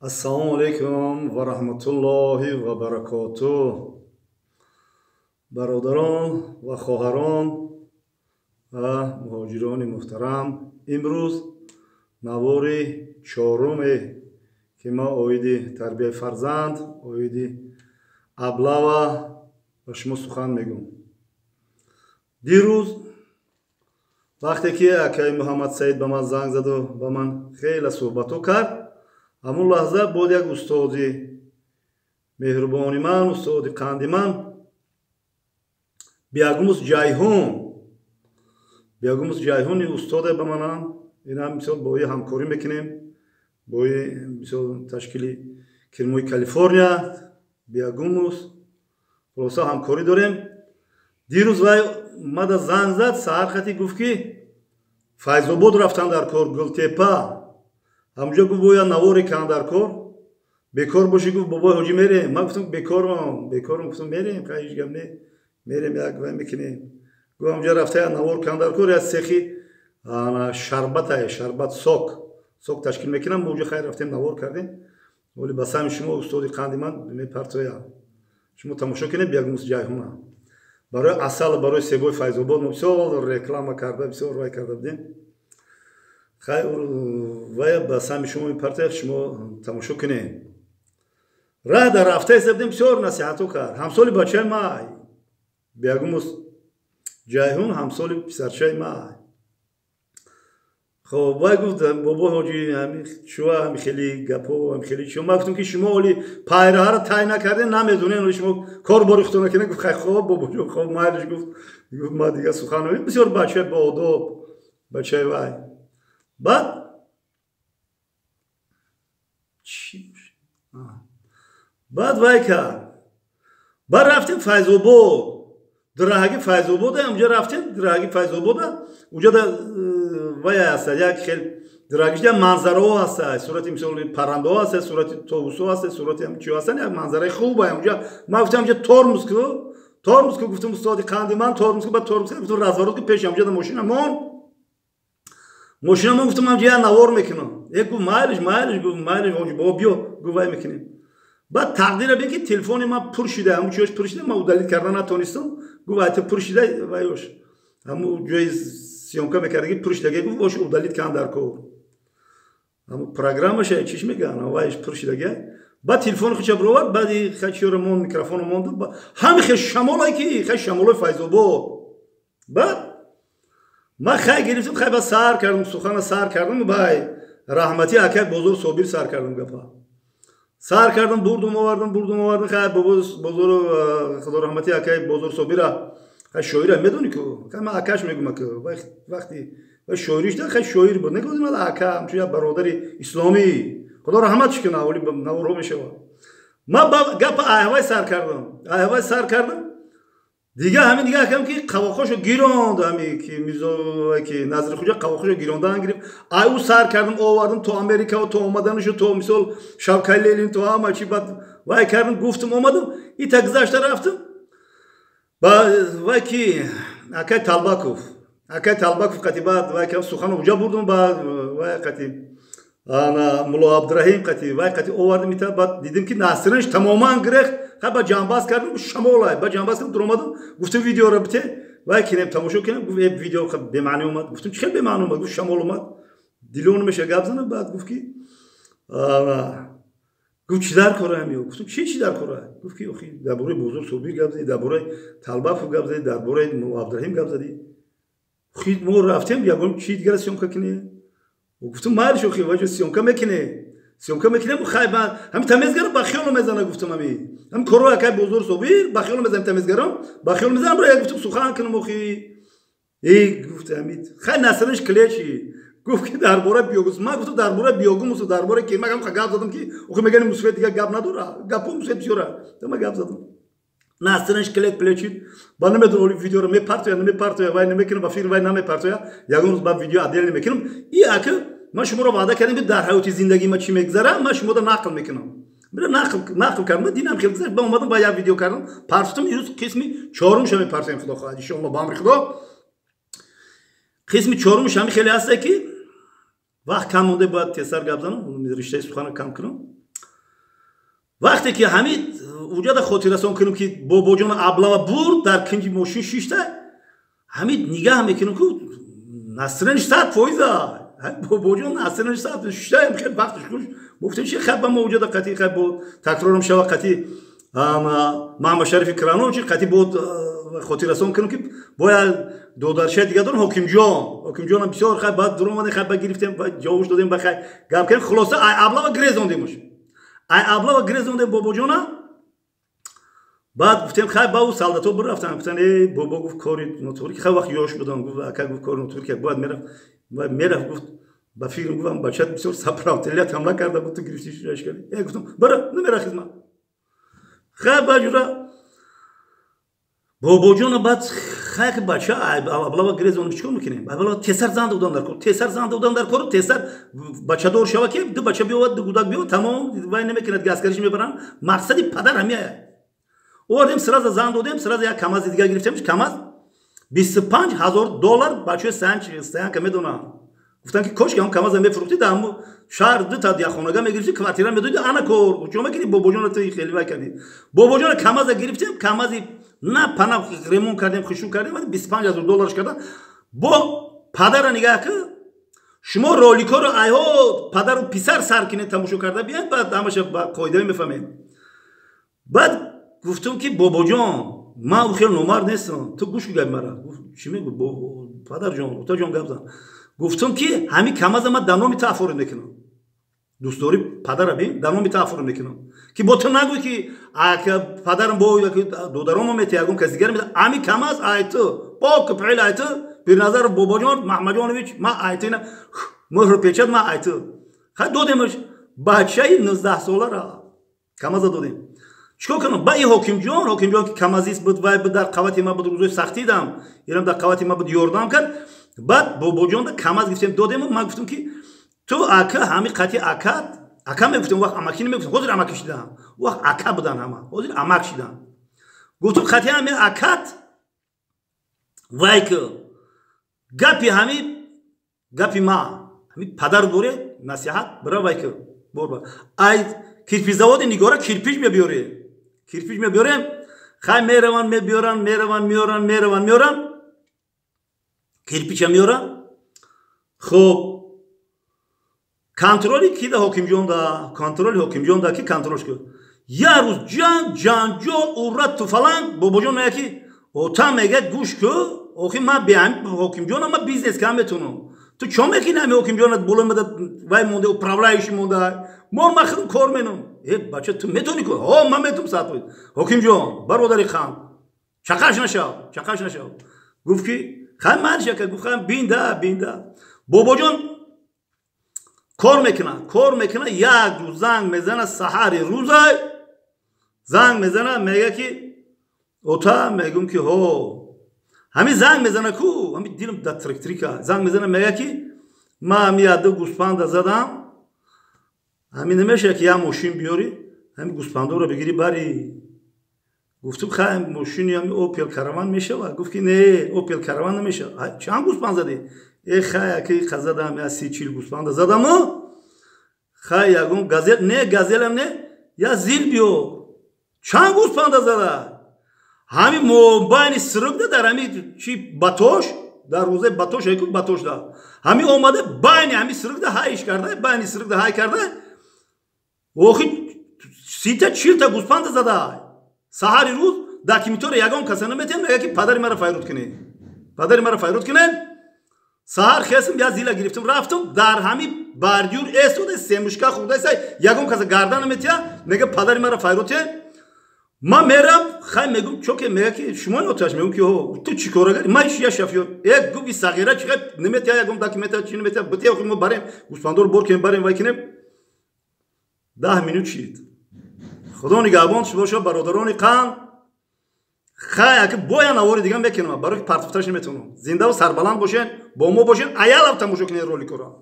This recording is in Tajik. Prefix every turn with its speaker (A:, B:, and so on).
A: Ассалому алайкум ва раҳматуллоҳи ва баракотуҳ. Бародарон ва хоҳарон ва муҳоҷирони муҳтарам, имрӯз навори чоруме ки мо оиди тарбияи фарзанд, оиди аблава ба шумо сухан мегӯм. Дирӯз вақте ки акаи Муҳаммадсаид ба ман занг заду ба ман хеле суҳбатҳо кард, ҳамун лаҳза буд як устоди меҳрубони ман, устоди қанди ман, Биягумус Ҷайҳун. Биягумус Ҷайҳуни устоде ба манам. Инам мисол бо ӯ ҳамкорӣ мекунем, бо ӯ мисол ташкили кирмои Калифорния, Биягумус, хулоса ҳамкорӣ дорем. Дирӯз вай мада занг зад, саҳар хати гуфт ки Файзобод рафтан дар кор, Гултепа. Ҳамҷо гуфт бояд наворе кан дар кор, бекор бошӣ, гуфт бобои ҳоҷӣ мерем. Ман гуфтам бекорам, бекорам, гуфтам мерем, хай ҳеҷ гап не, мерем як вай мекунем. Гуфт ҳамҷо рафта як навор кан дар кор, як сехи шарбатае, шарбат сок, сок ташкил мекунам. Мо уҷо хайр рафтем, навор кардем. Вале ба сами шумо устоди қанди ман мепартоям, шумо тамошо кунед Биягумус Ҷайҳуна. Барои асал, барои себои Файзобод мо бисёр реклама карда, бисёр вай карда будем. Хай вая ба сами шумо мепартояд, шумо тамошо кунед. Раҳ дар рафта иста будем, бисёр насиҳатҳо кард. Ҳамсоли бачаи май Биягумус Ҷайҳун, ҳамсоли писарчаи май. Хоб вай гуфт бобо ҳоҷӣ ҳами чӯа, ҳами хеле гапо, ҳами хеле чӯ. Ман гуфтам ки шумо оли пайраҳаро тай накардем, намедонем, оли шумо кор бори худтон накардем. Гуфт хай хоб бобоҷон, хоб майлиш гуфт. Гуфт ман дигар сухан намегӯям. Бисёр бачаи боодоб, бачаи вай. Баъд чӣ? Баъд вай кард. Баъд рафтем Файзобод, драҳаги Файзобода, онҷо рафтем драҳаги Файзобода, онҷо да вай ҳаста як хел дирагишда манзараҳо ҳаста, сурати мисол паррандаҳо ҳаста, сурати тобусҳо ҳаста, сурати чиҳо ҳастан, як манзараи хуб ай онҷо. Ман гуфтам онҷо тормоз ку, тормоз ку, гуфтам устоди қанди ман тормоз ку, баъд тормоз ку, гуфтам разворот ку, пеш онҷо да мошина мон, мошина мон, гуфтам онҷо як навор мекунам. Як гуфт майлиш, майлиш, гуфт майлиш, онҷо бобо биё, гуфт вай мекунем. Баъд тақдира бин ки телефони ман пур шуда, ҳамун чиёш пур шуда, ман удалить карда натонистам. Гуфт айта пур шуда, вайош ҳамун ҷои съёмка мекардаги пур шудаги, гуфт бош удалить кан дар кор. Ҳамун программаша чиш мегӯянд, вайш пур шудаги. Баъд телефони худша бировард, баъди хай чиёро монд, микрофоно монд, ҳами хел шамолае ки хай шамолои Файзобод. Баъд ман хай гирифтам, хай баъд сар кардам, сухана сар кардам, бай раҳмати акай Бозор Собир сар кардам гапа. Сар кардам, бурдум овардам, бурдум овардам, хай Бозору худо раҳмати акай Бозор Собира, хай шоира медонӣ ку, хай ман акаш мегӯм ку, вақти вай шоириш да хай шоир буд, нагӯдим ман ака, ҳамчун як бародари исломӣ, худо раҳматш кунад, оли наворҳо мешавад. Ман гапа айҳавай сар кардам, айҳавай сар кардам. Дига ҳамин дига акам ки қавоқҳошо гиронд, ҳами ки Мирзо ки Назри Хуҷа қавоқҳошо гирондан гирифт. Ай ӯ сар кардам, овардам то Америка, то омаданашу, то мисол Шавкаи Ленин, то ҳама чи. Баъд вай кардам, гуфтам, омадам, ита гузашта рафтам. Ба вай ки акай Талбаков, акай Талбаков қати баъд вай кардам, сухано уҷа бурдам, баъд вай қати ана Мулло Абдураҳим қати вай қати овардам ита. Баъд дидим ки насринаш тамоман гирехт. Хай ба ҷанбаз кардам, шамолай, ба ҷанбаз кардам, дуромадам, гуфтам видеоро бите, вай кинем, тамошо кинем. Гуфт э видео бемаъни омад. Гуфтам чӣ хел бемаъни омад? Гуфт шамол омад, дилон меша гап занам. Баъд гуфт ки гуфт чӣ дар кораам ё? Гуфтам чӣ чӣ дар кора? Гуфт ки охи дар бораи Бозор Собир гап задӣ, дар бораи Талбаков гап задӣ, дар бораи Мулло Абдураҳим гап задӣ. Охи мо рафтем ягон чӣ дигара съёмка кинем. Гуфтам майлиш, охи ваҷо съёмка мекунем, съёмка мекунем. Хай ман ҳамин тамезгарам ба хиёло мезана, гуфтам ҳами ҳамин корро акай Бозор Собир ба хиёло мезанам, тамезгарам ба хиёло мезанам, бро як гуфтам сухан кунам охи. Э гуфт ҳамин хай насринаш клечи, гуфт ки дар бораи Биёгумус. Ман гуфтам дар бораи Биёгумусу дар бораи кирмак ҳам гап задам ки охи мегани мусфет дигар гап надора, гапҳо мусфет бисёра, ман гап задам. Насринаш клет плечид. Ба намедонам оли видеоро мепартоя, намепартоя, вай намекунам, ба фикр вай намепартоя, ягон рӯз баъд видео отдельно мекунам. И ака ман шуморо ваъда кардам ки дар ҳаёти зиндагии ман чӣ мегузара, ман шуморо нақл мекунам. Бира нақл кардам, динам хел гузашт, ба омадам ба як видео кардам, партофтам. Имрӯз қисми чорумша мепартоем, худо хоҳад, иншоалло, ба амри Худо. Қисми чорумш ҳами хеле ҳаста ки вақт кам монда, бояд тезтар гап занам, риштаи суханро кам кунам. Вақте ки ҳамин уҷада хотиррасон кунем, ки бобоҷон облава бурд, дар кинҷи мошин шишта, ҳамин нигаҳ мекунем, ку настроение 100%. Бобоҷон настроение 100 шишта, хел вақтш куш. Гуфтем, чи хай ба мо уҷада қатӣ хай бо такрорам шава, қатӣ Маҳамадшарифи Кранович қатӣ бо хотиррасон кунем, ки бояд додаршаи дига дорем, Ҳокимҷон. Ҳокимҷонам бисёр хай баъд дуромадем, хай ба гирифтем, ҷавобш додем, ба хай гап кардем. Хулоса, ай облава гирезондемуш, ай облава гирезондем бобоҷона. Баъд гуфтем, хай ба ӯ солдато бирафтан, гуфтан, э бобо, гуфт, кори нотуғри, хай вақт ёш будам, гуфт, ака, гуфт, кори нотуғри ки бояд мерафт, бояд мерафт, гуфт, ба фикрам, гуфтам, бачат бисёр сопротивлять ҳамла карда буд, ту гирифти, шаш кардӣ. Э, гуфтам, бара намера хизмат. Хай ба ҷура бобоҷона баъд хай ки бача облава гирезон, чикор мекунем? Облава тесар зан додан дар кор, тесар зан додан дар кор, тесар бачадор шава, ки ду бача биёвад, ду гудак биёвад, тамом, вай намекунад, аскариш мебаранд. Мақсади падар ҳамия. Овардем, сразу зан додем, сразу як КамАЗи дига гирифтем, КамАЗ 25 000 доллар. Бачаи стоянка медонам, гуфтан, ки кошки ҳам КамАЗа мефурӯхтӣ, дар ҳаму шаҳр дута яхонага мегирифтӣ, квартира медодӣ, ана кор чо мекунӣ? Бобоҷона ту хеле вай кардӣ. Бобоҷона КамАЗа гирифтем, КамАЗи на пана ремонт кардем, хушӯ кардем, 25 000 долларш карда. Бо падара нигаҳ ки шумо роликҳоро айҳо падару писар сар кинед, тамошо карда бияд, баъд ҳамаша ба қоида мефаҳмед. Баъд гуфтум, ки бобоҷон, ман ӯ хеле номард нестам, ту гӯш гап мара. Гуфт, чӣ мегӯ, падарҷон, отаҷон, гап зан. Гуфтум, ки ҳамин КамАЗа ман дар номи ту оформить мекунам. Дӯстдорӣ падара бин, дар номи ту оформить мекунам, ки бо ту нагӯй, ки падарам бо додаромо мете, ягон кас дигар мете. Ҳамин КамАЗ ай ту, пок пил ай ту, Пирназаров Бобоҷон Маҳмаҷонович, ма ай ту, ина мӯҳру печат, ма ай ту. Хай додемаш, бачаи 19-солара КамАЗа додем. Чикор кунам? Ба и Ҳокимҷон, Ҳокимҷон ки камазист буд, вай буд, дар қавати ма буд, рӯзои сахтӣ дам инам дар қавати ма буд, ёрдам кард. Баъд бобоҷонда КамАЗ гирифтем, додему. Ман гуфтам, ки ту ака ҳами қати акат, ака мегуфтем, вақт амакӣ намегуфтем, ҳозир амакӣ шидаам, вақт ака будан ҳама, ҳозир амак шидаам. Гуфтум, қати ҳами акат вай ки гапи ҳами гапи ма ҳами падар боре насиҳат бира, вай ки бор ай кирпичзаводи Нигора кирпич мебиёре, кирпич мебиёрем. Хай мераванд, мебиёранд, мераванд, меёранд, мераванд, меёранд, кирпича меёранд. Хуб, контроли кида? Ҳокимҷонда контроли, ҳокимҷонда ки контролш кун. Як рӯз ҷанг, ҷанҷол, ура, туфаланг. Бобоҷон мега, ки ота, мега, гӯш ку, охи ман беҳами ҳокимҷона ман бизнес кам метунам, ту чо мекунӣ? Ҳами ҳокимҷона боло мада вай монда, управляющий монда, мо ман худам кор менам. Э, бача, ту метонӣ ку? Ҳо, ман метум 100%. Ҳокимҷон, бародари хан, чақаш нашав, чақаш нашав. Гуфт, ки хай маршака, гуфт, хай бинда, бинда. Бобоҷон кор мекунад, кор мекунад. Як рӯз занг мезана, саҳари рӯзай занг мезана, мега, ки ота. Мегум, ки ҳо. Ҳамин занг мезана ку, ҳамин дилам да трик-трика. Занг мезана, мега, ки ман ҳами яду гӯспанда задам, ҳамин намешава, ки як мошин биёрӣ, ҳамин гӯспандоро бигирӣ, барӣ. Гуфтум, хай, мошини ҳами Опел Караван мешава? Гуфт, ки не, Опел Караван намешава. Чанд гӯспанд задӣ? Э, хай, аки задам, я 30-40 гӯспанда задаму, хай, ягон Газел не, Газелам не, я ЗИЛ биё. Чанд гӯспанда зада? Ҳами мобайни срубда, дар ҳами чи батош, дар рӯзаи батош айку, батошда ҳами омада, байни ҳами срубда ҳайш карда, байни срубда ҳай карда, охи 30-та 40-та гӯспанда зада. Саҳари рӯз документора ягон каса наметиҳам. Мега, ки падари мара файруд кунед, падари мара файруд кунед. Саҳар хесм, я ЗИЛа гирифтам, рафтам, дар ҳами бордюр эстода, семечка хӯрдасай, ягон каса гардан наметиҳа. Мега, падари мара файруд кунед. Ман мерам, хай, мегум, чоке? Мега, ки шумо оташ. Мегум, ки ҳо, ту чӣ кора гари? Ман я шофёр. Э, гуфт, сағира чи хай наметиҳа, ягон документа чи наметиҳа, бития, мо барем, гӯспандор бор кунем, барем, вай кунем. 10 минут шид. Худо нигаҳбон боша, бародарони қанд. Хай, аки боя навори дига мекунам, барои ки партофташ наметавонам. Зиндаву сарбаланд бошен, бо мо бошен, аялав тамошо кунед роликоро.